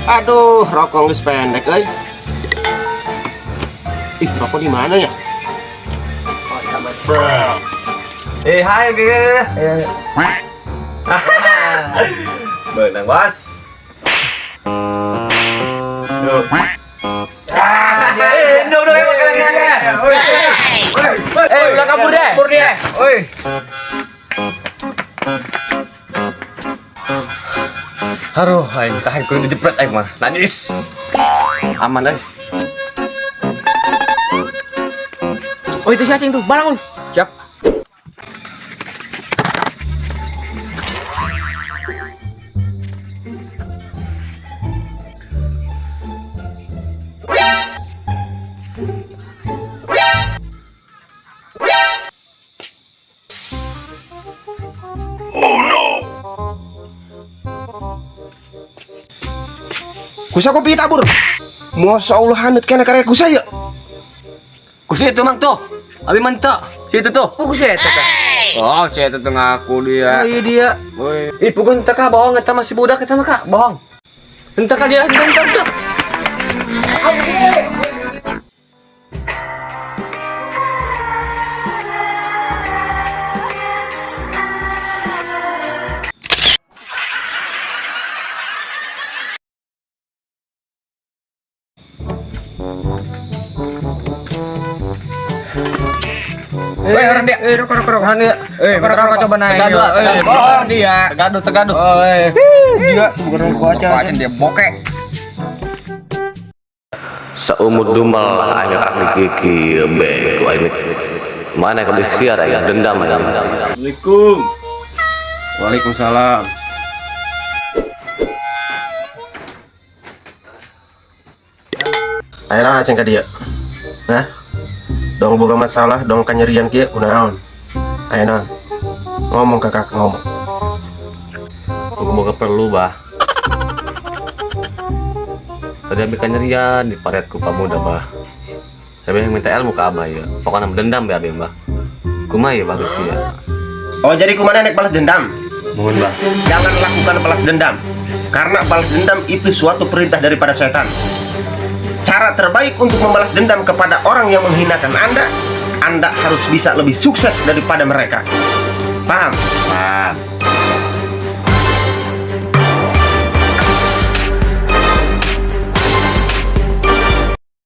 Aduh, rokok geus pendek euy. Ih, rokok di mana ya? Oh, di kamar. Eh, hai, ge. Beunang, Bos. Tuh. Eh, dong dong emang kalian. Eh, ulah kabur deh. Kabur dia. Oi. Aduh, aing tahan kudu dijepret aing mah. Najis. Aman euy. Oh, itu si Aceng tuh, barang lu. Siap. Kusa kopi tabur. Masya Allah haneut keneh karya kusa ya. Kusi itu mang tuh. Abi mantap. Si itu tuh. Oh, kusi eta tah. Oh, saya itu ngaku dia. Oh, iya dia. Woi. Ih, pukul entah kah bohong eta masih budak eta mah kak, bohong. Entah kah dia, entah entah. Entah. Woi, orang dia. Eh, rokok rokok rokok. Tahan ya. Eh, rokok coba naik. Tegaduh, Eh, tegaduh. bohong dia. Tegaduh, tegaduh. Oh, eh. Dia bukan rokok aja. Rokok aja dia bokek. Saumur dumal aing karak dikiki bego aing mana kabeh siar aing dendam aing. Assalamualaikum. Waalaikumsalam. Ayo lah aceng ka dia. Nah. Dong boga masalah, dong kanyerian kieu kunaon. Ayo naon. Ngomong kakak ngomong. Moga perlu bah. Tadi abi kanyerian di paretku pamuda bah. Saya yang minta ilmu ke abah ya. Pokoknya dendam ya abi bah. Kumaha ya bagus ya. Oh, jadi kumaha nek balas dendam? Mohon bah. Jangan lakukan balas dendam. Karena balas dendam itu suatu perintah daripada setan. Cara terbaik untuk membalas dendam kepada orang yang menghinakan Anda, Anda harus bisa lebih sukses daripada mereka. Paham? Paham.